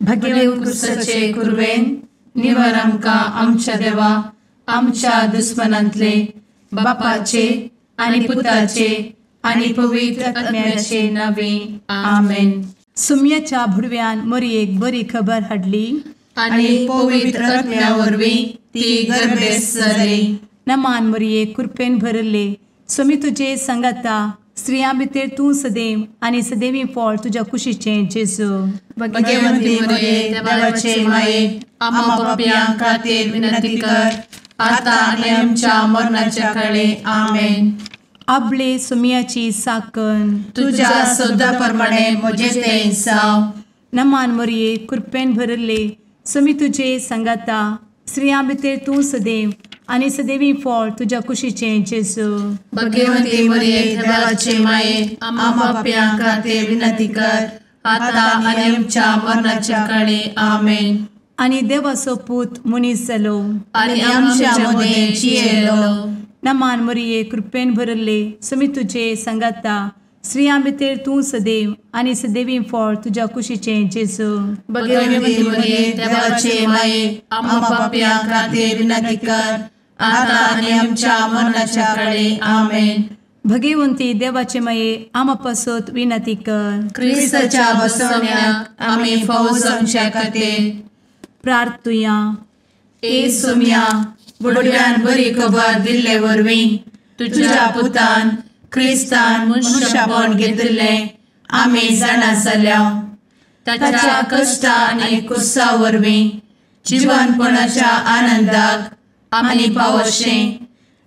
भगेव कुरवेन निवर आमकां आमच्या देवा आमच्या दुस्मनांतले बापाचे आनी पुताचे आनी पवित्र आत्म्याचे नावे आमेन. सुम्याच्या भुडव्यान मोरयेक बरी खबर हाडली आनी पवित्र आत्म्या वरवीं ती गर्भेस्त जाली. नमान मोरये, कृपेन भरले, स्वामी तुजे संगाता, स्त्रियां भितर तूं सदैव आनी सदैवी फळ तुज्या कुशीचें जेजू. भगवंती मोरये, देवाचे माये, आम्हा पापयां खातीर विनंती कर आता आनी आमच्या मरणाच्या काळे. आमेन. आपले सुम्याची साकन तुज्या सदा प्रमाणे म्हजें तें जावं. नमान मोरये, कृपेन भरले, स्वामी तुजे संगाता, स्त्रियां भितर तूं सदैव आनी सदैवी फळ तुज्या कुशीचें जेजू. भगवंती मोरये, देवाचे माये, आम्हा पापयां खातीर विनंती कर आता आनी आमच्या मरणाच्या काळे. आमेन. आनी देवाचो पूत मनीस जालो आनी आमच्या मदें जियेलो. नमान मोरये, कृपेन भरले, स्वामी तुजे संगाता, स्त्रियां भितर तूं सदैव आनी सदैवी फळ तुज्या कुशीचें जेजू. भगवंती मोरये, देवाचे माये, आम्हा पापयां खातीर विनंती कर आता आनी आमच्या मरणाच्या काळे. आमेन. भगवंती देवाचे माये, आम्हा पासत विनंती कर. क्रिस्ताच्या बसवण्याक आमी फावो जावच्या खातीर प्रार्थुया. ए सुम्या, बुडव्यान बरी खबर दिल्ले वरवीं तुज्या पुतान क्रिस्तान मनशापण घेतिल्लें आमी जाणा जाल्या. ताच्या कश्टा आनी कुसा वरवीं जिवनपणाच्या आनंदाक आमी पावशें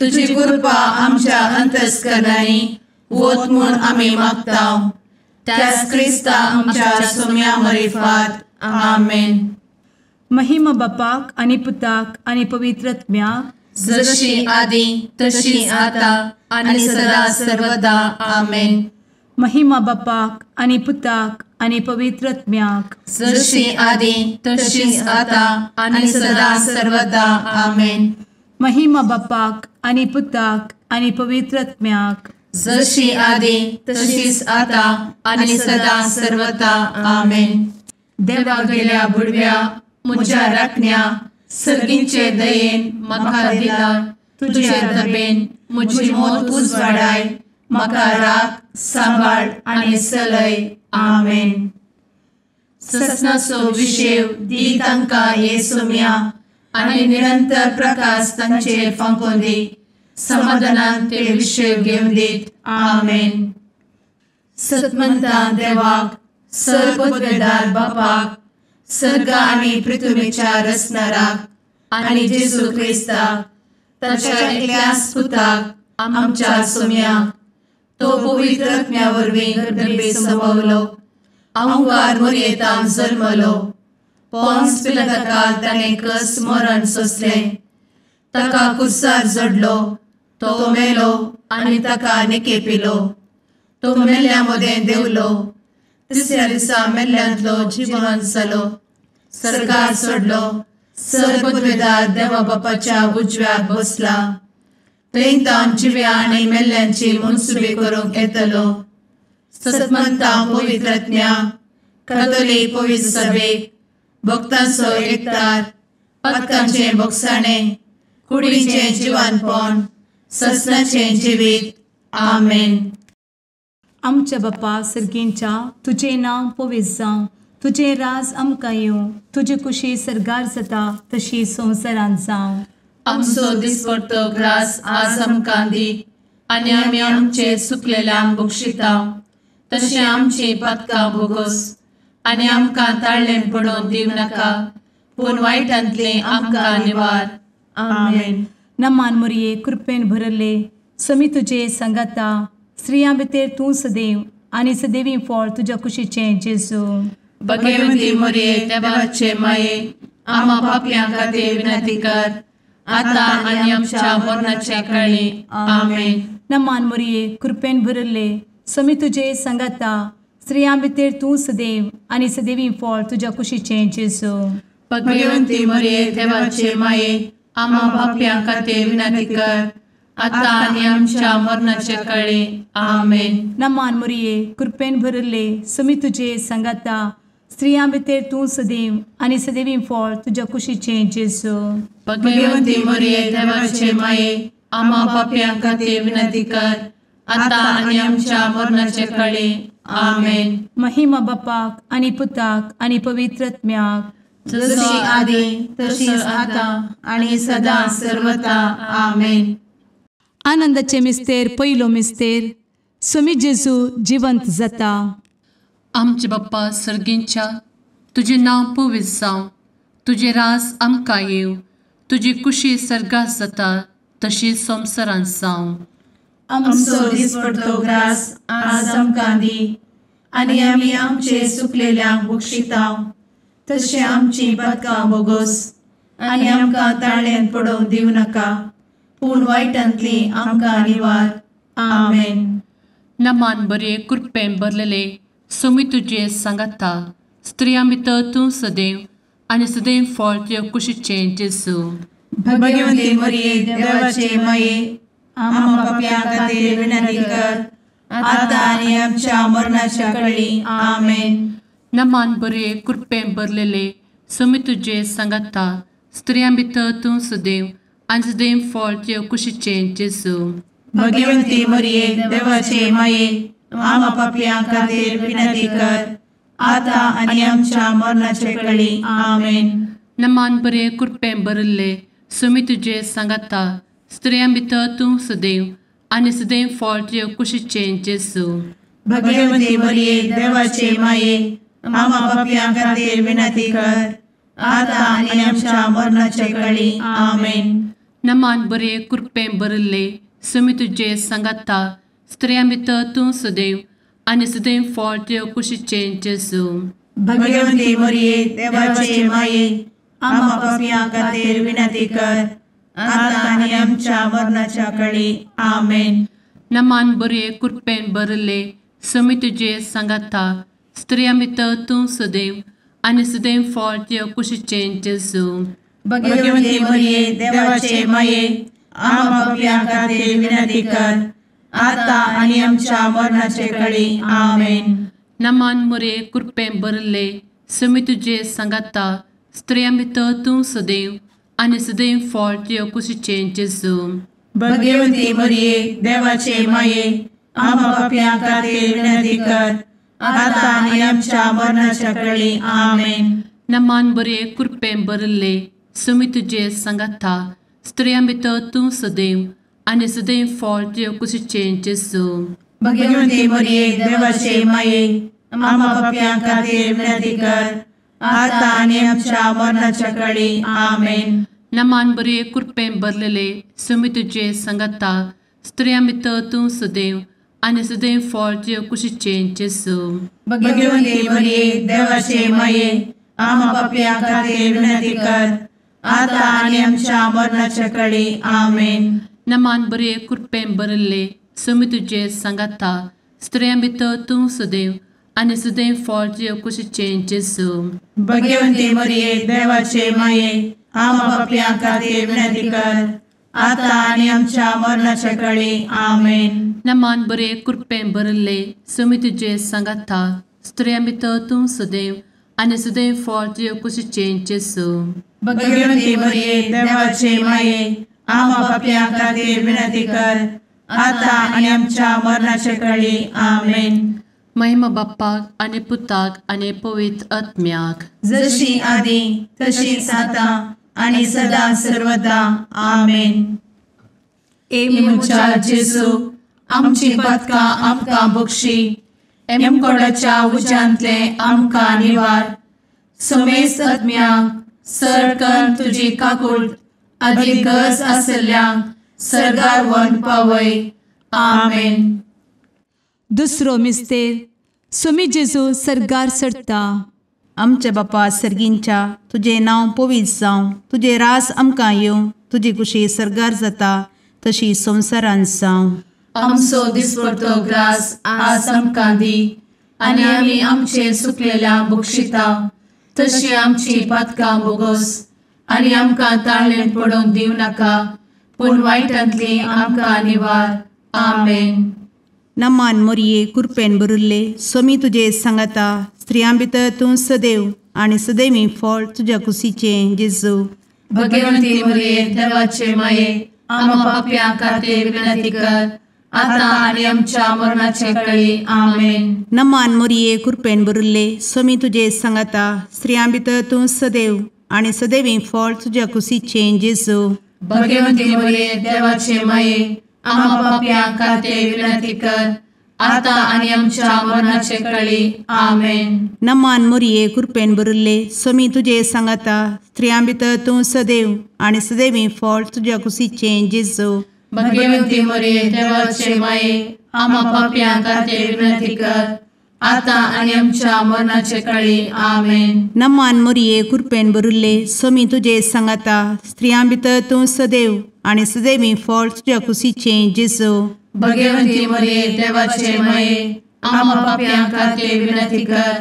तुजी कृपा आमच्या अंतस्करणांनी वत म्हूण आमी मागता. त्याच क्रिस्ता आमच्या सुम्या मरिफात. आमेन. महिमा बापाक आनी पुताक आनी पवित्र आत्म्याक, जशी आदी तशी आता आनी सदा सर्वदा. आमेन. महिमा बापाक आनी पुताक आनी पवित्र आत्म्याक, जशी आदी तशी आता आनी सदा सर्वदा. आमेन. महिमा बापाक आनी पुताक आनी पवित्र आत्म्याक, जशी आदी तशीच आता आनी सदा सर्वदा. आमेन. देवा गेल्या बुडव्या म्हज्या राखण्या सर्गींचे दयेन म्हाका दिला तुजे दबेन म्हजी मोत उजवाडाय, म्हाका राख सांबाळ आनी चलय. आमेन. ससनाचो विशेव दी तांकां हे सुम्या आनी निरंतर प्रकाश तांचेर फांकोवन दी, समाधानान ते विशेव घेवन दीत. आमेन. सतमंता देवाक, सर्वपदवेदार बापाक, सर्ग आनी पृथ्वीच्या रचणाराक आनी जेजू क्रिस्ताक ताच्या एकल्याच पुताक आमच्या सुम्याक, तो पवित्र आत्म्या वरवीं गर्भे संभवलो, अहंकार मोरयेतान जल्मलो, पोन्स पिलाताकाल ताणें कस मरण सोंसलें, ताका कुर्सार जडलो, तो मेलो आनी ताका निकेपिलो, तो मेल्ल्या मदें देंवलो, तिसऱ्या दिसा मेल्ल्यांतलो जिवन जालो, सर्गार सोडलो, सर्वपदवेदार देवा बापाच्या उजव्याक बसला, थंय तावन जिव्या आनी मेल्ल्यांची मनसुबी करूंक येतलो. सतमंता पवित्र आत्म्या, कातोलीक पवित्र सभेक, भक्तांचो एकतार, पातकांचें भोगसाणें, कुडीचें जिवानपण, ससनाचें जिवीत. आमेन. आमच्या बापा सर्गींच्या, तुजें नांव पवित्र जावं, तुजें राज आमकां येवं, तुजी कुशी सर्गार जाता तशी संवसारांत जावं. आमचो दिसपडतो ग्रास आज आमकां दी आनी आमी आमचे सुकलेल्यांक बक्षिता तशें आमची पातकां भोगोस आनी आमकां ताळ्ळें पडोवन दिवं नाका, पूण वायटांतलें आमकां निवार. आमेन. नमान मोरये, कृपेन भरले, स्वामी तुजे संगाता, स्त्रियां भितर तूं सदैव आनी सदैवी फळ तुज्या कुशीचें जेजू. भगवंती मोरये, देवाचे माये, आम्हा पापयां खातीर विनंती कर आता आनी आमच्या मरणाच्या काळी. आमेन. नमान मोरये, कृपेन भरले, स्वामी तुजे संगाता, स्त्रियां भितर तूं सदैव आनी सदैवी फळ तुज्या कुशीचें जेजू. भगवंती मोरये, देवाचे माये, आम्हा पापयां खातीर विनंती कर आता आनी आमच्या मरणाच्या काळी. आमेन. नमान मोरये, कृपेन भरले, स्वामी तुजे संगाता, स्त्रियां भितर तूं सदैव आनी सदैवी फळ तुज्या कुशीचें जेजू. भगवंती मरिये देवाचे माये, आम्हा पापयां खातीर विनंती कर, आतां आनी आमच्या मरणाचे कळे. आमेन. महिमा बापाक आनी पुताक आनी पवित्र आत्म्याक, जशी आदी तशीच आतां आनी सदां सर्वता. आमेन. आनंदाचे मिस्तेर पयलो मिस्तेर, स्वामी जेजू जिवंत जाता. आमचे बाप्पा सर्गींच्या, तुजें नांव पवित्र जावं, तुजें राज आमकां येवं, तुजी कुशी सर्गात जाता तशी संवसारांत जावं. आमचो दिसपडतो ग्रास आज आमकां दी, आनी आमी आमचे सुकलेल्यांक बक्षिता तशें आमची पातकां बोगोस, आनी आमकां ताळ्यांत पडोवंक दिवं नाका, पूण वायटांतली आमकां निवार. आमेन. नमान बरे कृपेन भरलेले स्वामी तुजे सांगाता, स्त्रियां भितर तूं सदैव आनी सदैव फळ तुज्या कुशीचें जेजू. भगवंती मरिये देवाचे माये, आम्हा पापयां खातीर विनंती कर, आतां आनी आमच्या मरणाच्या कळी. आमेन. नमान बरे कृपेन भरलेले स्वामी तुजे सांगाता, स्त्रियां भितर तूं सदैव आनी सदैव फळ तुज्या कुशीचें जेजू. भगवंती मरिये देवाचे माये, आम्हा पापयां खातीर विनंती कर, आतां आनी आमच्या मरणाचे कळी. आमेन. नमान बरे कृपेन भरिल्ले स्वामी तुजे सांगाता, स्त्रियां भितर तूं सदैव आनी सदैव फळ तुज्या कुशीचें जेजू. भगवंती मरिये देवाचे माये, आम्हा पापयां खातीर विनंती कर, आतां आनी आमच्या मरणाचे कळी. आमेन. नमान बरे कृपेन भरिल्ले स्वामी तुजे सांगाता, स्त्रियां भितर तूं सदैव आनी सदैव फळ तुज्या कुशीचें जेजू. भगवंती मरिये देवाचे माये, आम्हा पापयां खातीर विनंती कर, आतां आनी आमच्या मरणाच्या कळी. आमेन. नमान बरे कृपेन भरिल्ले स्वामी तुजे सांगाता, स्त्रियां भितर तूं सदैव आनी सदैव फळ तुज्या कुशीचें जेजू. भगवंती मरिये देवाचे माये, आम्हा पापयां खातीर विनंती कर, आतां आनी आमच्या मरणाचे कळी. आमेन. नमान मरिये कृपेन भरिल्ले स्वामी तुजे सांगाता, स्त्रियां भितर तूं सदैव आनी सदैव फळ तुज्या कुशीचें जेजू. भगवंती मरिये देवाचे माये, आम्हा पापयां खातीर विनंती कर, आतां आनी आमच्या मरणाच्या कळी. आमेन. नमान बरे कृपेन भरिल्ले स्वामी तुजे सांगाता, स्त्रियां भितर तूं सदैव आनी सदैव फळ तुज्या कुशीचें जेजू. भगवंती मरिये देवाचे माये, आम्हा पापयां खातीर विनंती कर, आतां आनी आमच्या मरणाच्या कळी. आमेन. नमान बरे कृपेन भरलेले स्वामी तुजे सांगाता, स्त्रियां भितर तूं सदैव आनी सदैव फळ तुज्या कुशीचें जेजू. भगवंती मरिये देवाचे माये, आम्हा पापयां खातीर विनंती कर, आतां आनी आमच्या मरणाच्या कळी. आमेन. नमान बरे कृपेन भरिल्ले स्वामी तुजे सांगाता, स्त्रियां भितर तूं सदैव आनी सदैव फळ तुज्या कुशीचें जेजू. भगवंती मरिये देवाचे माये, आम्हा पापयां खातीर विनंती कर, आतां आनी आमच्या मरणाच्या कळी. आमेन. नमान बरे कृपेन भरिल्ले स्वामी तुजे सांगाता, स्त्रियां भितर तूं सदैव आनी सदैव फळ तुज्या कुशीचें जेजू. भगवंती मरिये देवाचे माये, आम्हा पापयां खातीर विनंती कर, आतां आनी आमच्या मरणाच्या कळी. आमेन. महिमा बाप्पाक आनी पुताक आनी पवित्र आत्म्याक, जशी आदी तशीच आतां आनी सदां सर्वदा. आमेन. ए म्हज्या जेजू, आमची पातकां आमकां बक्षी, एमकोडाच्या उज्यांतले आमकां निवार, समेस्त आत्म्यांक सरकन तुजी काकूट आदी गरज आशिल्ल्यांक सर्गार व्हरून पावय. आमेन. दुसरो मिस्तेर, स्वामी जेजू सर्गार चडटा. आमच्या बापा सर्गींच्या, तुजें नांव पवित्र जावं, तुजें राज आमकां येवं, तुजी कुशी सर्गार जाता तशी संवसारांत जावं. आमचो दिसपडतो ग्रास आज आमकां दी, आनी आमी आमचे सुकलेल्या बक्षिता तशी आमची पातकां बोगोस, आनी आमकां ताळ्ळेंत पडोवंक दिवं नाका, पूण वायटांतली आमकां निवार. आमेन. नमान मोरये कृपेन भरिल्ले स्वामी तुजे सांगाता, स्त्रियां भितर तूं सदैव आनी सदैवी फळ तुज्या कुशीचें जेजू। भगवंती मरिये देवाचे माये आम्हा पाप्यां खातीर विनंती कर आता आनी आमच्या मरणाचे वेळी। आमेन। नमान मरिये कृपेन भरिल्ले स्वामी तुजे सांगाता स्त्रियां भितर तूं सदैव आनी सदैवी फळ तुज्या कुशीचें जेजू। भगवंती मरिये देवाचे माये आम्हा पाप्यां खातीर विनंती कर आता आनी आमच्या मरणाचे वेळी। आमेन। नमान मरिये कृपेन भरिल्ले स्वामी तुजे सांगाता स्त्रियां भितर तूं सदैव आनी सदैवी फळ तुज्या कुशीचें जेजू। भगवंती मरिये देवाचे माये आम्हा पाप्यां खातीर विनंती कर आता आनी आमच्या मरणाचे वेळी। आमेन। नमान मरिये कृपेन भरिल्ले स्वामी तुजे सांगाता स्त्रियां भितर तूं सदैव आनी सदैवी फळ तुज्या कुशीचें जेजू। भगवंती मरिये देवाचे माये आम्हा पाप्यां खातीर विनंती कर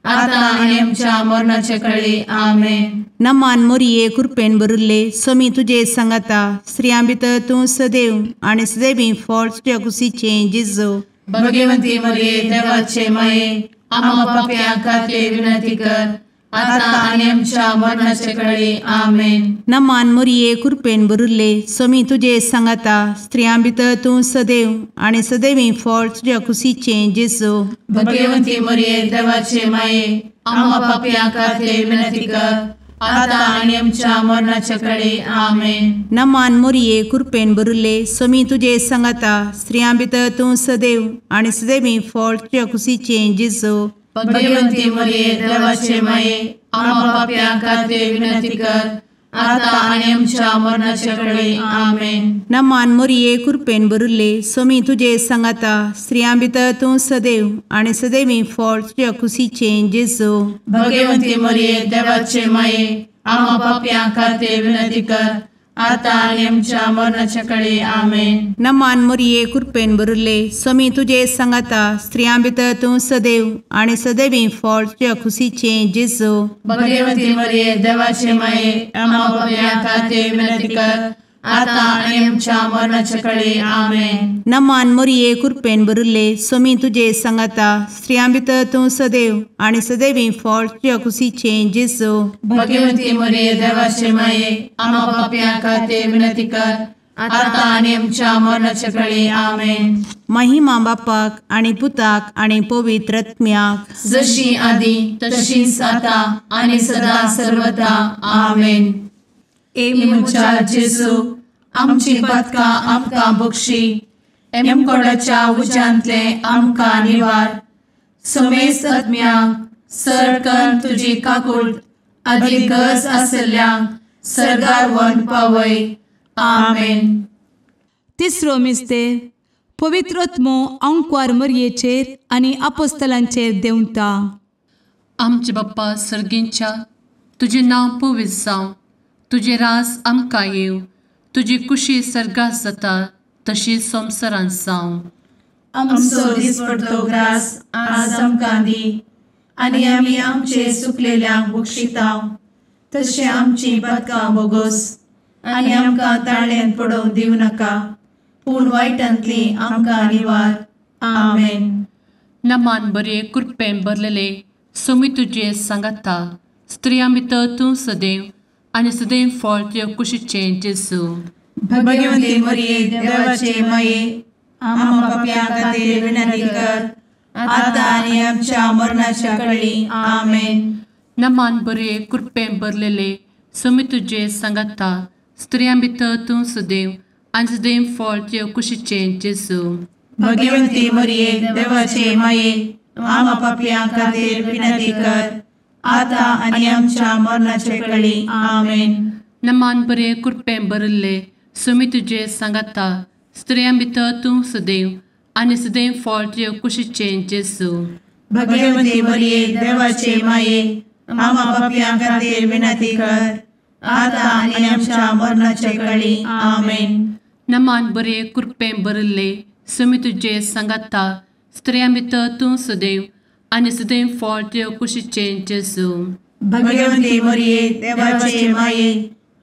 आता आनी आमच्या मरणाचे वेळी। आमेन। नमान मरिये कृपेन भरिल्ले स्वामी तुजे सांगाता स्त्रियां भितर तूं सदैव आनी सदैवी फळ तुज्या कुशीचें जेजू। भगवंती मरिये देवाचे माये आम्हा पाप्यां खातीर विनंती कर आता आनी आमच्या मरणाचे वेळी। आमेन। नमान मरिये कृपेन भरिल्ले स्वामी तुजे सांगाता स्त्रियां भितर तूं सदैव आनी सदैवी फळ तुज्या कुशीचें जेजू। भगवंती मरिये देवाचे माये आम्हा पाप्यां खातीर विनंती कर आता आनी आमच्या मरणाचे वेळी। आमेन। नमान मरिये कृपेन भरिल्ले स्वामी तुजे सांगाता स्त्रियां भितर तूं सदैव आनी सदैवी फळ तुज्या कुशीचें जेजू। भगवंती मरिये देवाचे माये आम्हा पाप्यां खातीर विनंती कर आता आनी आमच्या मरणाचे वेळी। आमेन। नमान मरिये कृपेन भरिल्ले स्वामी तुजे सांगाता स्त्रियां भितर तूं सदैव आनी सदैवी फळ तुज्या कुशीचें जेजू। भगवंती मरिये देवाचे माये आम्हा पाप्यां खातीर विनंती कर आता आनी आमच्या मरणाचे वेळी। आमेन। नमान मरिये कृपेन भरिल्ले स्वामी तुजे सांगाता स्त्रियां भितर तूं सदैव आनी सदैवी फळ तुज्या कुशीचें जेजू। भगवंती मरिये देवाचे माये आम्हा पाप्यां खातीर विनंती कर आता आनी आमच्या मरणाचे वेळी। आमेन। नमान मरिये कृपेन भरिल्ले स्वामी तुजे सांगाता स्त्रियां भितर तूं सदैव आनी सदैवी फळ तुज्या कुशीचें जेजू। भगवंती मरिये देवाचे माये आम्हा पाप्यां खातीर विनंती कर आता आनी आमच्या मरणाचे वेळी। आमेन। महिमा बापाक आनी पुताक आनी पवित्र आत्म्याक जशी आदी तशीच आता आनी सदा सर्वदा। आमेन। ए म्हज्या जेजू आमची पातकां आमकां बक्षी एमकोडाच्या उज्यांतले आमकां निवार समेस्त आत्म्यांक सरकन तुजी काकूट आदी गरज आशिल्ल्यांक सर्गार व्हरून पावय। आमेन। तिसरो मिस्तेर पवित्र आत्मो आंकवार मरयेचेर आनी आपोस्तलांचेर देंवता। आमचे बाप्पा सर्गींच्या तुजें नांव पवित्र जावं, तुजें राज आमकां येवं, तुजी कुशी सर्गात जाता तशी संवसारांत जावं। आमचो दिसपडतो ग्रास आज आमकां दी आनी आमी आमचे सुकलेल्यांक बक्षितांव तशें आमची पातकां बोगोस आनी आमकां ताळ्यान पडोवंक दिवं नाका पूण वायटांतली आमकां निवार। आमेन। नमान बरे कृपेन भरलेले स्वामी तुजे सांगाता स्त्रियां भितर तूं सदैव आनी सदैव फळ तुज्या कुशीचें जेजू। भगवंती मरिये देवाचे माये आम्हा पाप्यां खातीर विनंती कर आता आनी आमच्या मरणाच्या वेळी। आमेन। नमान बरे कृपेन भरलेले स्वामी तुजे सांगाता स्त्रियां भितर तूं सदैव आनी सदैव फळ तुज्या कुशीचें जेजू। भगवंती मरिये देवाचे माये आम्हा पाप्यां खातीर विनंती कर आता आनी आमच्या मरणाचे वेळी। आमेन। नमान बरे कृपेन भरिल्ले स्वामी तुजे सांगाता स्त्रियां भितर तूं सदैव आनी सदैव फळ तुज्या कुशीचें जेजू। भगवंती मरिये देवाचे माये आम्हा पाप्यां खातीर विनंती कर आता आनी आमच्या मरणाचे वेळी। आमेन। नमान बरे कृपेन भरिल्ले स्वामी तुजे सांगाता स्त्रियां भितर तूं सदैव आनी सदैव फळ तुज्या कुशीचें जेजू। भगवंती मरिये देवाचे माये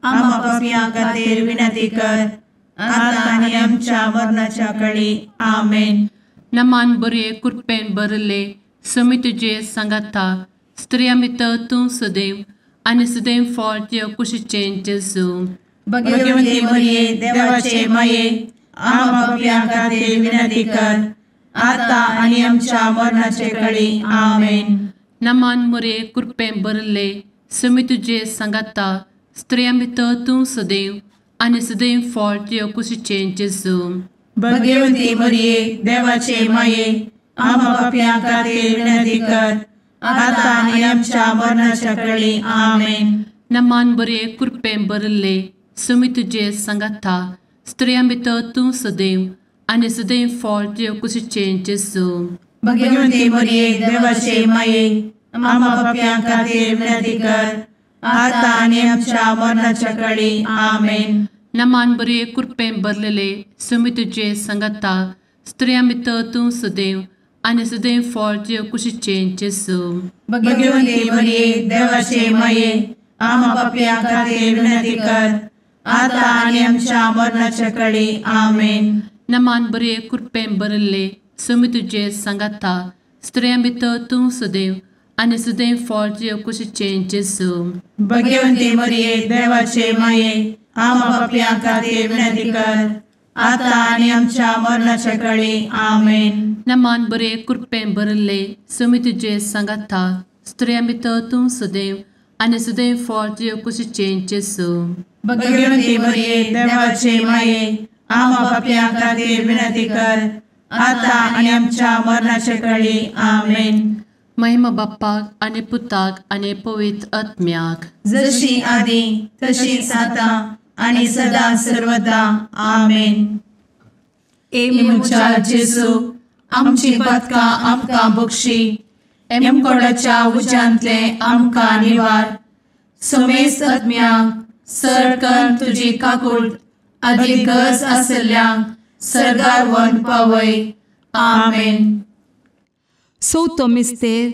आम्हा पाप्यां खातीर विनंती कर आता आनी आमच्या मरणाच्या वेळी। आमेन। नमान बरे कृपेन भरिल्ले समी तुजे सांगाता स्त्रियां भितर तूं सदैव आनी सदैव फळ तुज्या कुशीचें जेजू. भगवती मरिये देवाचे माये आम्हा पाप्यां खातीर विनंती कर आता आनी आमच्या मरणाचे कळी. आमेन. नमान मोरये कृपेन भरिल्ले समी तुजे सांगाता स्त्रियां भितर तूं सदैव आनी सदैव फळ तुज्या कुशीचें जेजू. भगवती मरिये देवाचे माये आम्हा पाप्यां खातीर विनंती कर आता आनी आमच्या मरणाच्या कळी. आमेन. नमान बरे कृपेन भरिल्ले समी तुजे सांगाता स्त्रियां भितर तूं सदैव आनी सदैव फळ तुज्या कुशीचें जेजू. भगवती मरिये देवाचे माये आम्हा पाप्यां खातीर विनंती कर आता आनी आमच्या मरणाच्या कळी. आमेन. नमान बरे कृपेन भरिल्ले समी तुजे सांगाता स्त्रियां भितर तूं सदैव आनी सदैव फळ तुज्या कुशीचें जेजू. भगवती मरिये देवाचे माये आम्हा पाप्यां खातीर विनंती कर आता आनी आमच्या मरणाच्या कळी. आमेन. नमान बरे कृपेन भरिल्ले समी तुजे सांगाता स्त्रियां भितर तूं सदैव आनी सदैव फळ तुज्या कुशीचें जेजू. भगवती मरिये देवाचे माये आम्हा पाप्यां खातीर विनंती कर आता आनी आमच्या मरणाच्या कळी. आमेन. नमान बरे कृपेन भरिल्ले समी तुजे सांगाता स्त्रियां भितर तूं सदैव आनी सदैव फळ तुज्या कुशीचें जेजू. भगवती मरिये देवाचे माये आम्हा पाप्यां खातीर विनंती कर आता आनी आमच्या मरणाच्या कळी. आमेन. महिमा बाप्पाक आनी पुताक आनी पवित्र आत्म्याक, जशी आदी तशीच आता आनी सदा सर्वदा. आमेन. ए म्हज्या जेजू आमची पातकां आमकां बक्षी, एमकोडाच्या उज्यांतले आमकां निवार, समेस्त आत्म्यांक सरकन तुजी काकूट आदी गरज आसल्ल्यांक सर्गार व्हरून पावय. आमेन. चवथो मिस्तेर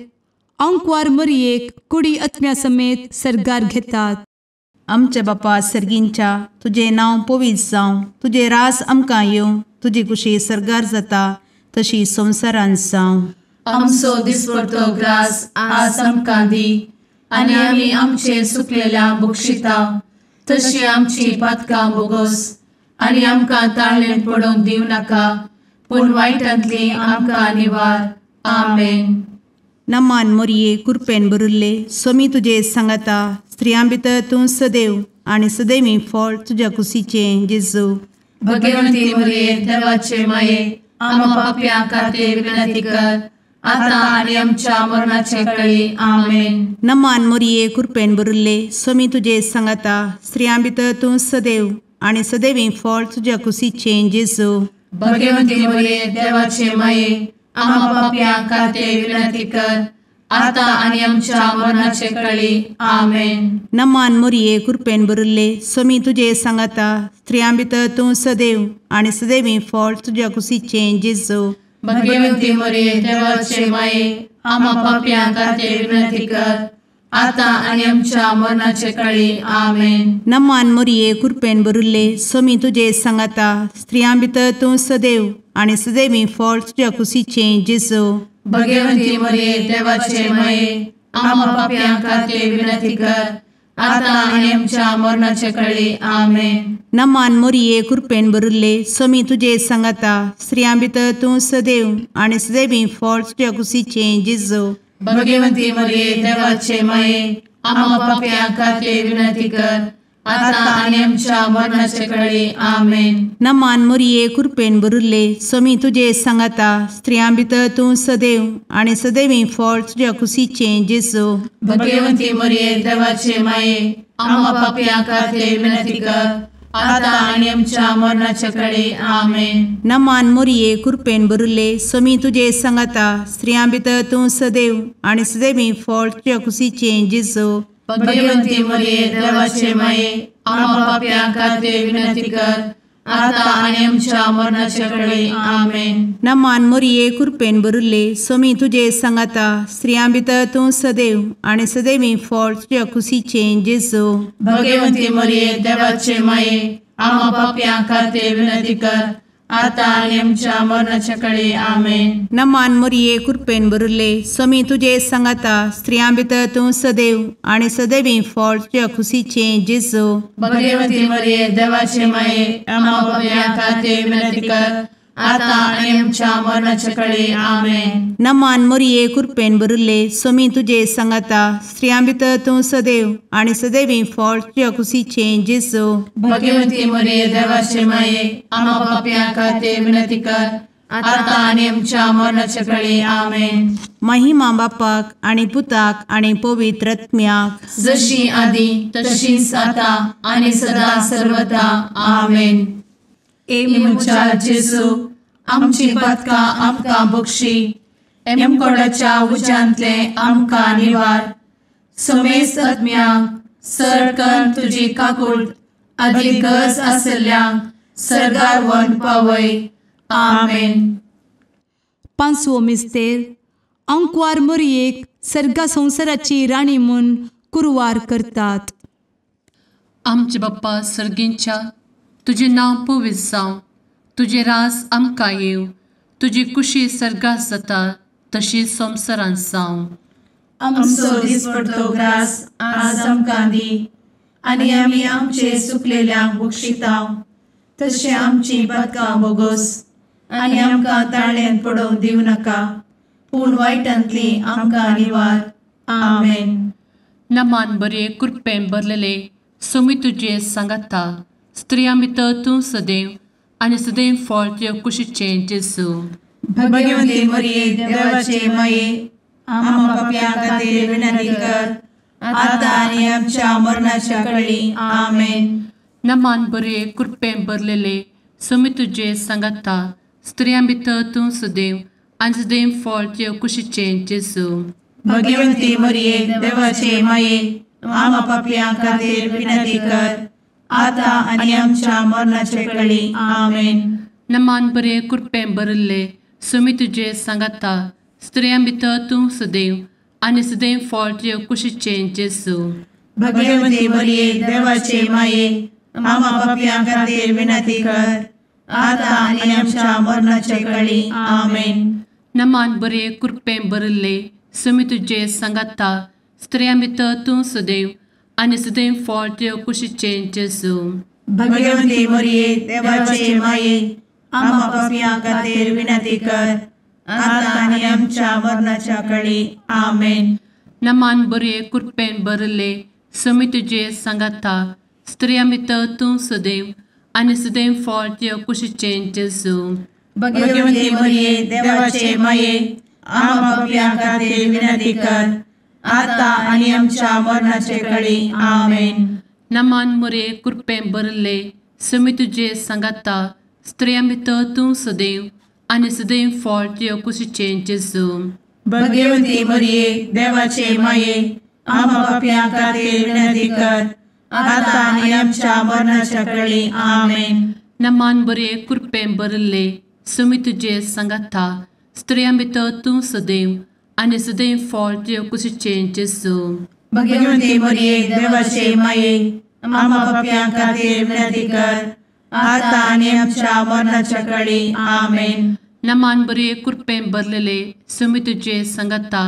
आंकवार मरियेक कुडी आत्म्या समेत सर्गार घेतात. आमच्या बापा सर्गींच्या तुजें नांव पवित्र जावं, तुजें राज आमकां येवं, तुजी कुशी सर्गार जाता तशी संवसारांत जावं. आमचो दिसपडतो ग्रास आज आमकां दी आनी आमी आमचे सुकलेल्या बक्षिता तशी आमची पातकां बोगोस आनी आमकां ताळेन पडोवंक दिवं नाका पूण वायटांतली आमकां निवार. आमेन. नमान मोरये कृपेन भरिल्ले स्वामी तुजे सांगाता स्त्रियां भितर तूं सदैव आनी सदैवी फळ तुज्या कुशीचें जेजू. भगवंती मोरये देवाचे माये आम्हा पाप्यां खातीर विनंती कर आता आनी आमच्या मरणाचे कळी. आमेन. नमान मोरये कृपेन भरिल्ले स्वामी तुजे सांगाता स्त्रियां भितर तूं सदैव आनी सदैवी फळ तुज्या कुशीचें जेजू. भगवंती मोरये देवाचे माये आम्हा पाप्यां खातीर विनंती कर आता आनी आमच्या मरणाचे कळी. आमेन. नमान मोरये कृपेन भरिल्ले स्वामी तुजे सांगाता स्त्रियां भितर तूं सदैव आनी सदैवी फळ तुज्या कुशीचें जेजू. भगवंती मोरये देवाचे माये आम्हा पाप्यां खातीर विनंती कर आता आनी आमच्या मरणाचे कळी. आमेन. नमान मोरये कृपेन भरिल्ले स्वामी तुजे सांगाता स्त्रियां भितर तूं सदैव आनी सदैवी फळ तुज्या कुशीचें जेजू. भगवंती मोरये देवाचे माये आम्हा पाप्यां खातीर विनंती कर आता आनी आमच्या मरणाचे कळी. आमेन. नमान मोरये कृपेन भरिल्ले स्वामी तुजे सांगाता स्त्रियां भितर तूं सदैव आनी सदैवी फळ तुज्या कुशीचें जेजू. भगवंती मोरये देवाचे माये आम्हा पाप्यां खातीर विनंती कर आता आनी आमच्या मरणाचे कळी. आमेन. नमान मोरये कृपेन भरिल्ले स्वामी तुजे सांगाता स्त्रियां भितर तूं सदैव आनी सदैवी फळ तुज्या कुशीचें जेजू. भगवंती मोरये देवाचे माये आम्हा पाप्यां खातीर विनंती कर आता आनी आमच्या मरणाचे कळी. आमेन. नमान मोरये कृपेन भरिल्ले स्वामी तुजे सांगाता स्त्रियां भितर तूं सदैव आनी सदैवी फळ तुज्या कुशीचें जेजू. भगवंती मोरये देवाचे माये आम्हा पाप्यां खातीर विनंती कर आता आनी आमच्या मरणाचे कळी. आमेन. नमान मोरये कृपेन भरिल्ले स्वामी तुजे सांगाता स्त्रियां भितर तूं सदैव आनी सदैवी फळ तुज्या कुशीचें जेजू. भगवंती मोरये देवाचे माये आम्हा पाप्यां खातीर विनंती कर आतां आनी आमच्या मरणाच्या कळे. आमेन. नमान मोरये कृपेन भरिल्ले, स्वामी तुजे सांगाता, स्त्रियां भितर तूं सदैव आनी सदैवी फळ तुज्या खुशीचें जेजू. भगवती मरिये देवाचे माये, आम्हा पाप्यां खातीर विनंती कर, आतां आनी आमच्या मरणाच्या कळे. आमेन. नमान मोरये कृपेन भरिल्ले, स्वामी तुजे सांगाता, स्त्रियां भितर तूं सदैव आनी सदैवी फळ तुज्या खुशीचें जेजू. भगवती मरिये देवाचे माये, आम्हा पाप्यां खातीर विनंती कर, आतां आनी आमच्या मरणाच्या कळे. आमेन. महिमा बापाक आनी पुताक आनी पवित्र आत्म्याक, जशी आदी तशीच आतां आनी सदा सर्वदा. आमेन. ए म्हज्या जेजू, आमची पातकां आमकां बक्षी, एमकोडाच्या उज्यांतले आमकां निवार, समेस्त आत्म्यांक सरकन तुजी काकूट आदी गरज आशिल्ल्यांक सर्गार व्हरून पावय. आमेन. पांचवो मिस्तेर अंकवार मोरयेक सर्गा संवसाराची राणी म्हूण कुरवार करतात. आमचे बाप्पा सर्गींच्या, तुजें नांव पवित्र जावं, तुजें राज आमकां येवं, तुजी कुशी सर्गात जाता तशी संवसारांत जावं. आमचो दिसपडतो ग्रास आज आमकां दी, आनी आमी आमचे सुकलेल्यांक बक्षितांव, तशें आमची पातकां बोगोस, आनी आमकां ताळ्यांत पडोवंक दिवं नाका, पूण वायटांतली आमकां निवार. आमेन. नमान बरे कृपेन भरलेले, स्वामी तुजे सांगाता, स्त्रियां भितर तूं सदैव आनी सदैव फळ तुज्या कुशीचें जेजू. भगवती मरिये देवाचे माये, आम्हा पाप्यां खातीर विनंती कर, आतां आनी आमच्या मरणाच्या कळी. आमेन. नमान बरे कृपेन भरलेले, स्वामी तुजे सांगाता, स्त्रियां भितर तूं सदैव आनी सदैव फळ तुज्या कुशीचें जेजू. भगवती मरिये देवाचे माये, आम्हा पाप्यां खातीर विनंती कर, आतां आनी आमच्या मरणाच्या कळी. आमेन. नमान बरे कृपेन भरिल्ले, स्वामी तुजे सांगाता, स्त्रियां भितर तूं सदैव आनी सदैव फळ तुज्या कुशीचें जेजू. भगवती मरिये देवाचे माये, आम्हा पाप्यां खातीर विनंती कर, आतां आनी आमच्या मरणाच्या कळी. आमेन. नमान बरे कृपेन भरिल्ले, स्वामी तुजे सांगाता, स्त्रियां भितर तूं सदैव आनी सदैव फळ तुज्या कुशीचें जेजू. भगवती मरिये देवाचे माये, आम्हा पाप्यां खातीर विनंती कर, आतां आनी आमच्या मरणाच्या कळी. आमेन. नमान बरे कृपेन भरिल्ले, स्वामी तुजे सांगाता, स्त्रियां भितर तूं सदैव आनी सदैव फळ तुज्या कुशीचें जेजू. भगवती मरिये देवाचे माये, आम्हा पाप्यां खातीर विनंती कर, आतां आनी आमच्या मरणाचे कळी. आमेन. नमान मोरये कृपेन भरिल्ले, स्वामी तुजे सांगाता, स्त्रियां भितर तूं सदैव आनी सदैव फळ तुज्या कुशीचें जेजू. भगवती मरिये देवाचे माये, आम्हा पाप्यां खातीर विनंती कर, आतां आनी आमच्या मरणाच्या कळी. आमेन. नमान बरे कृपेन भरिल्ले, स्वामी तुजे सांगाता, स्त्रियां भितर तूं सदैव आनी सदैव फळ तुज्या कुशीचें जेजू. भगवती मरिये देवाचे माये, आम्हा पाप्यां खातीर विनंती कर, आतां आनी आमच्या मरणाच्या कळी. आमेन. नमान बरे कृपेन भरलेले, स्वामी तुजे सांगाता,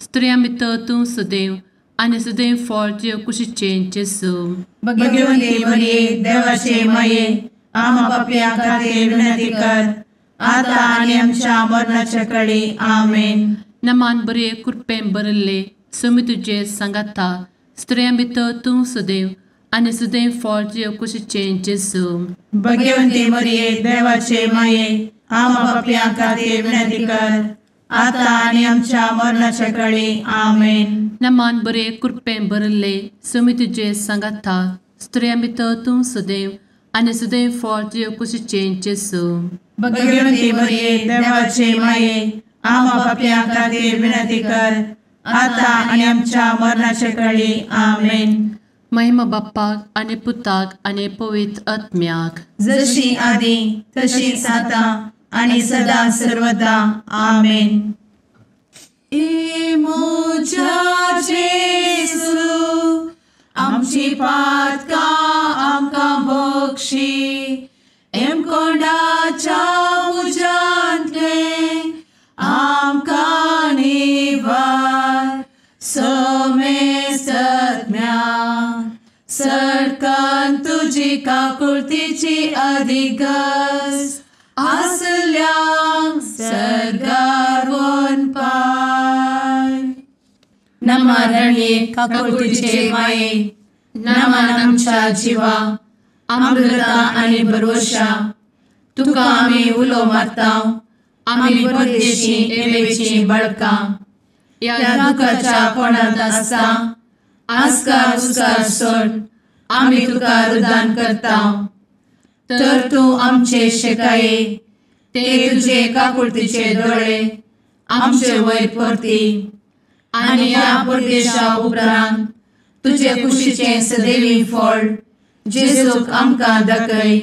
स्त्रियां भितर तूं सदैव आनी सदैव फळ तुज्या कुशीचें जेजू. भगवती मरिये देवाचे माये, आम्हा पाप्यां खातीर विनंती कर, आतां आनी आमच्या मरणाच्या कळी. आमेन. नमान बरे कृपेन भरिल्ले, स्वामी तुजे सांगाता, स्त्रियां भितर तूं सदैव आनी सदैव फळ तुज्या कुशीचें जेजू. भगवती मरिये देवाचे माये, आम्हा पाप्यां खातीर विनंती कर, आतां आनी आमच्या मरणाच्या कळी. आमेन. नमान बरे कृपेन भरिल्ले, स्वामी तुजे सांगाता, स्त्रियां भितर तूं सदैव आनी सदैव फळ तुज्या कुशीचें जेजू. भगवती मरिये देवाचे माये, आम्हा पाप्यां खातीर विनंती कर, आतां आनी आमच्या मरणाच्या कळी. आमेन. महिमा बाप्पाक आनी पुताक आनी पवित्र आत्म्याक, जशी आदी तशीच आतां आनी सदा सर्वदा. आमेन. ए म्हज्या जेजू, आमची पातकां आमकां बक्षी, एमकोंडाच्या तुजी काकुळतीची अधिगस आसल्यांक सर्गार वनपाय. नमा रणये काकुळतीचे माये, नमन आमच्या जिवा, अमृता आनी भरवशा, तुका आमी उलो मारता, आमी परदेशी एवेची बळकां, ह्या दुखाच्या कोणांत आसता आस्कार उस्कार सोड आमी तुका रुदान करता. तर तूं आमचे शेकाये ते तुजे काकुळतीचे दोळे आमचे वयर परती आनी ह्या परदेशा उपरांत तुजे कुशीचें सदैवी फळ जेजूक आमकां दाखय.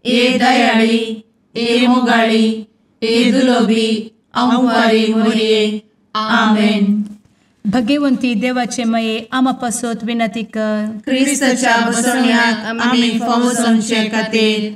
ए दयाळी, ए मोगाळी, ए दुलोबी अंवारी मोरये. आमेन. भगवंती देवाचे मये आमा पासत विनंती कर. क्रिस्ताच्या बसवण्याक आमी फावो जावचे खातीर.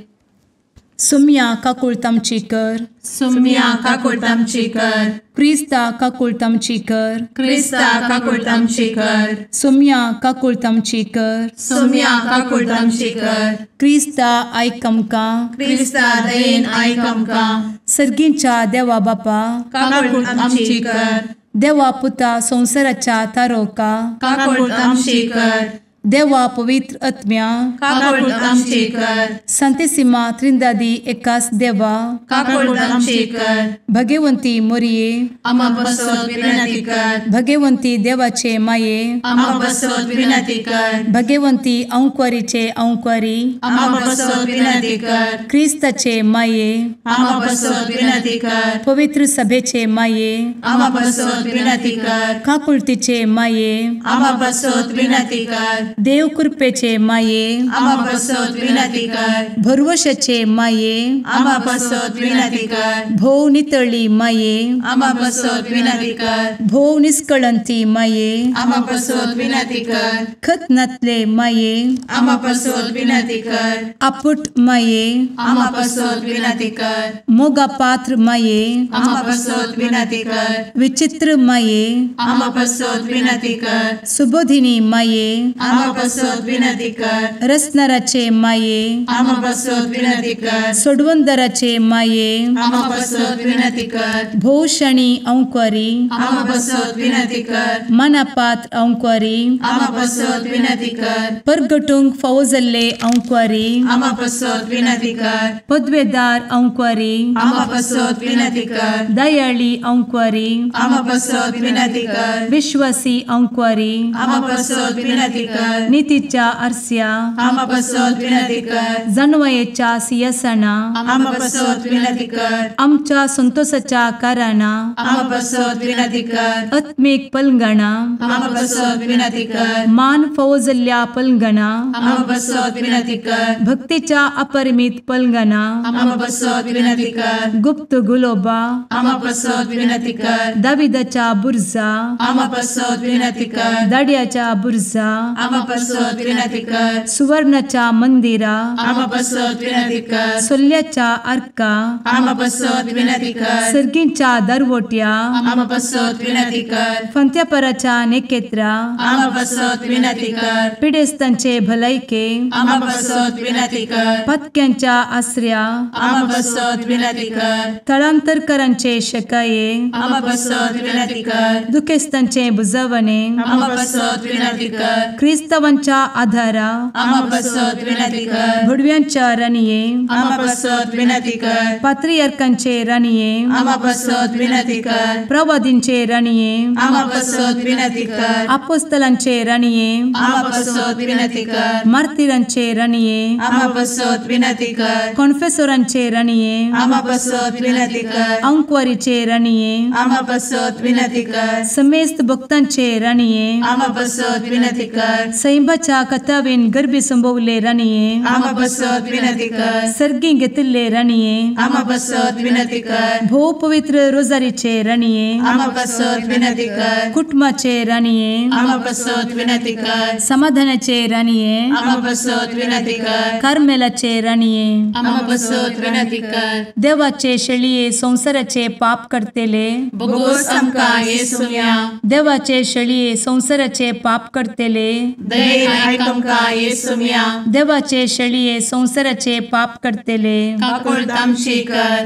सुम्या काकुळतामची कर. सुम्या काकुळतामची कर. क्रिस्ता काकुळतामची कर. क्रिस्ता काकुळतामची कर. सुम्या काकुळतामची कर. सुम्या काकुळतामची कर. क्रिस्ता आयक आमकां. क्रिस्ता दयेन आयक आमकां. सर्गींच्या देवा बापा काकुळतामची कर. देवा पुता संवसाराच्या तारोका काकुळतामची कर. देवा पवित्र आत्म्या काकुळतामची कर. संतेसिमा त्रिंदादी एकास देवा काकुळतामची कर. भगवंती मोरये आमा पासत विनंती कर. भगवंती देवाचे माये आमा पासत विनंती कर. भगवंती अंकुरीचे अंकुरी आमा पासत विनंती कर. क्रिस्ताचे माये आमा पासत विनंती कर. पवित्र सभेचे माये आमा पासत विनंती कर. काकुळतीचे माये आमा पासत विनंती कर. देव कृपेचे माये आमा पासत विनंती कर. भरवशाचे माये आमा पासत विनंती कर. भोव नितळी माये आमा पासत विनंती कर. भोव निष्कळंती माये आमा पासत विनंती कर. खत नातले माये आमा पासत विनंती कर. आपुट माये आमा पासत विनंती कर. मोगा पात्र माये आमा पासत विनंती कर. विचित्र माये आमा पासत विनंती कर. सुबोधिनी माये आमा पासत विनंती कर. रसनाराचे माये आमा पासत विनंती कर. सोडवंदराचे माये आमा पासत विनंती कर. भोवशणी अंकुरी आमा पासत विनंती कर. मनापात्र अंकुरी आमा पासत विनंती कर. परगटूंक फावो जाल्ले अंकुरी आमा पासत विनंती कर. पदवेदार अंकुरी आमा पासत विनंती कर. दयाळी अंकुरी आमा पासत विनंती कर. विश्वासी अंकुरी आमा पासत विनंती कर. नितीच्या आरस्या आमा पासत विनंती कर. जानवयेच्या सिंहासना आमा पासत विनंती कर. आमच्या संतोषाच्या कारणा आमा पासत विनंती कर. आत्मीक पलंगणा आमा पासत विनंती कर. मान फावो जाल्ल्या पलंगणा आमा पासत विनंती कर. भक्तीच्या अपरिमित पलंगणा आमा पासत विनंती कर. गुप्त गुलोबा आमा पासत विनंती कर. दाविदाच्या बुर्जा आमा पासत विनंती कर. दाड्याच्या बुर्जा आमा पासत विनंती कर. सुवर्णाच्या मंदिरा आमा पासत विनंती कर. सोल्ल्याच्या आर्का आमा पासत विनंती कर. सर्गींच्या दरवट्या आमा पासत विनंती कर. फंत्यापराच्या नेकेत्रा आमा पासत विनंती कर. पिडेस्तांचे भलायके आमा पासत विनंती कर. पत्क्यांच्या आसऱ्या आमा पासत विनंती कर. थळांतरकरांचे शकाये आमा पासत विनंती कर. दुखेस्तांचे बुजवणे आमा पासत विनंती कर. क्रिस्तावांच्या आधारा आमा पासत विनंती कर. भुडव्यांच्या राणये आमा पासत विनंती कर. पात्रियार्कांचे राणये आमा पासत विनंती कर. प्रवादींचे राणये आमा पासत विनंती कर. आपोस्तलांचे राणये आमा पासत विनंती कर. मार्तिरांचे राणये आमा पासत विनंती कर. कॉन्फेसोरांचे राणये आमा पासत विनंती कर. अंकुवारीचे राणये आमा पासत विनंती कर. समेस्त भक्तांचे राणये आमा पासत विनंती कर. सैंबाच्या कथावेन गर्भी संभवले राणये आमा पासत विनंती कर. सर्गी घेतिल्ले राणये आमा पासत विनंती कर. भोव पवित्र रोजारीचे राणये आमा पासत विनंती कर. कुटुंबाचे राणये आमा पासत विनंती कर. समाधानाचे राणये आमा पासत विनंती कर. कार्मेलाचे राणये आमा पासत विनंती कर. देवाचे शेळये संवसाराचे पाप करतेले बोगोस आमकां येसुम्या देवाचे शेळये संवसाराचे पाप करतेले दयेन आयक आमकां येसुम्या. देवाचे शेळये संवसाराचे पाप करतले काकुळट आमची कर.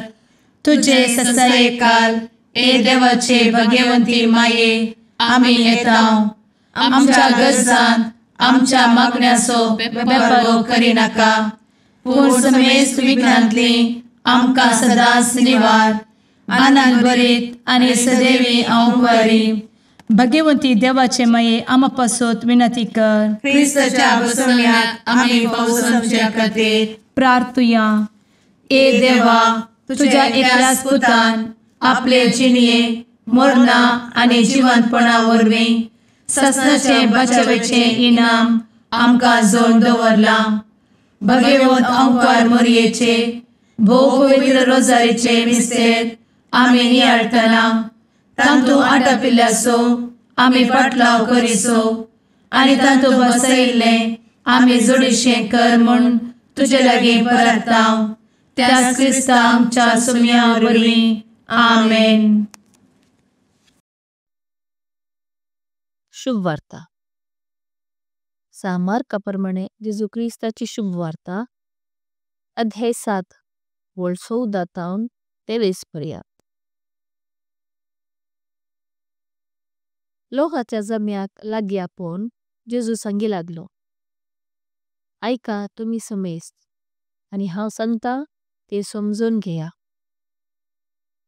तुजे ससायेकाल ए देवाचे भगवंती माये आमी येता आमच्या गरजान आमच्या मागण्याचो बेपर्वो करिनाका पूण समेस्त विघ्नांतली आमकां सदांच निवार. आनंद भरीत आनी सदैवी अंवकारी. भगवंती देवाचे माये आमा पासत विनंती कर. क्रिस्ताच्या बसवण्याक आमी पावसाच्या खातीर प्रार्थुया. ए देवा तुझ्या एकल्याच पुतान आपले जिणये मरणा आनी जिवंतपणा वरवीं ससनाचे बचावेचे इनाम आमकां जोड दवरलां. भगवंत अंकार मोरयेचे भोव पवित्र रोजारीचे मिस्तेर आमी नियाळटना तांतू आटापिल्ल्याचो आमी पाटलाव करिसो आनी तांतू बसयिल्लें आमी जोडीशें कर म्हूण तुजे लागीं परता त्याच क्रिस्ता आमच्या सुम्या वरवीं. आमेन. शुभ वार्ता. सामार्का प्रमाणे जेजू क्रिस्ताची शुभ वार्ता अध्याय 7 वळ 14 तावन 23 पर्यंत. लोकाच्या जम्याक लागी आपोन जेजू सांगी लागलो, आयका तुमी समेस्त आनी हांव सांगता ते समजून घेया।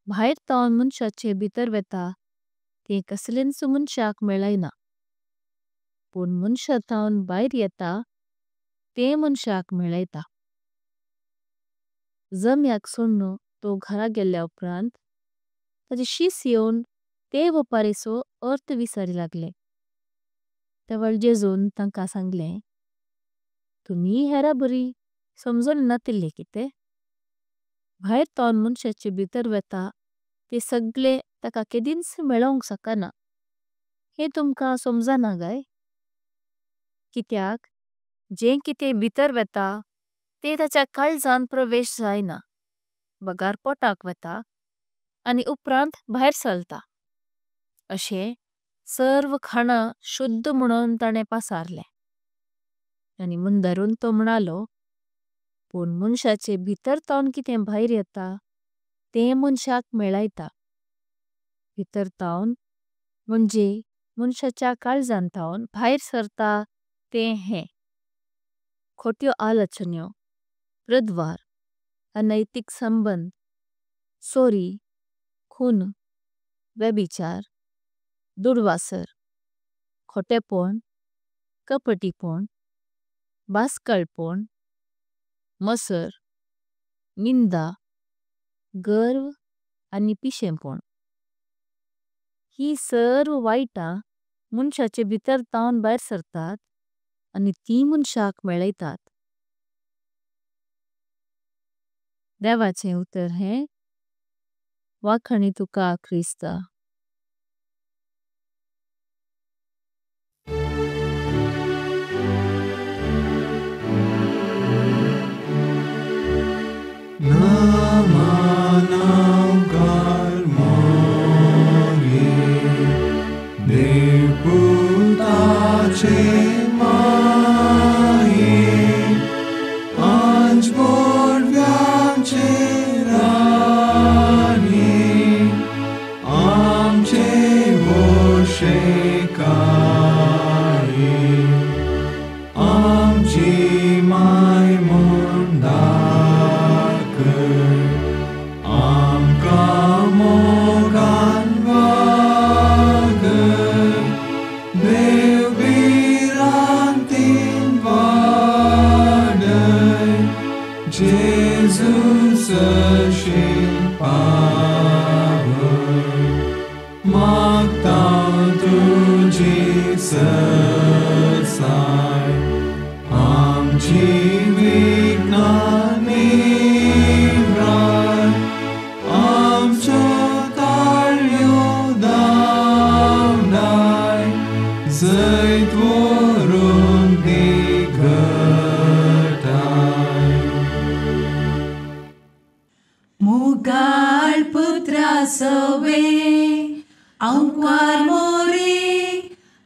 भायर तावन मुनशाचे भितर वेता ते कसलेंच मुनशाक मेलायना, पण मुनशा तावन भायर येता ते मुनशाक मेलायता। जम्याक सोडनु तो घरा गेल्या उपरांत ताजे शिस येवन ते वपारेचो अर्थ विसारी लागले। तेवळ जेजून तांका सांगले, तुमी हेरा बरी समजून नातिल्ले किते? भायर तावन मुनशाचे भितर वेता ते सगळे तका केदिंच मेलोंक सकना, हे तुमका समजना गाय? कित्याक जें किते भितर वेता ते ताच्या काल्जान प्रवेश जायना, बगार पोटाक वेता आनी उपरांत भायर सलता। अशे सर्व खाना शुद्ध म्होनों ताणे पासारले। आनी मुंदरून तो म्हणालो, पण मुनशाचे भितर तावन किते भायर येता ते मुनशाक मेलायता। भितर तावन मुञ्जे मुनशाच्या काल्जान तावन भायर सरता ते हें खोट्यो आलोचन्यो, प्रद्वार, अनैतिक संबंध, सोरी, खुन, व्यभिचार, दुर्वासर, खोटेपों, कपटीपों, बास्कलपों, मसर, निंदा, गर्व आनी पिशेपों। ही सर्व वैता मुनशाचे भितर तावन भायर सरतात आनी ती मुनशाक मेलायतात। देवाचे उतर हे वाखाणी तुका क्रिस्ता।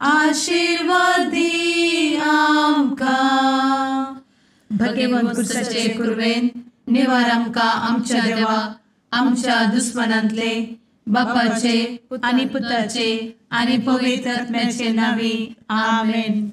आशीर्वादी भगेवंत कुर्साचे कुरवेन निवार आमकां आमच्या देवा आमच्या दुस्मनांतले बापाचे आनी पुताचे आनी पवित्र आत्म्याचे नांवी आमेन।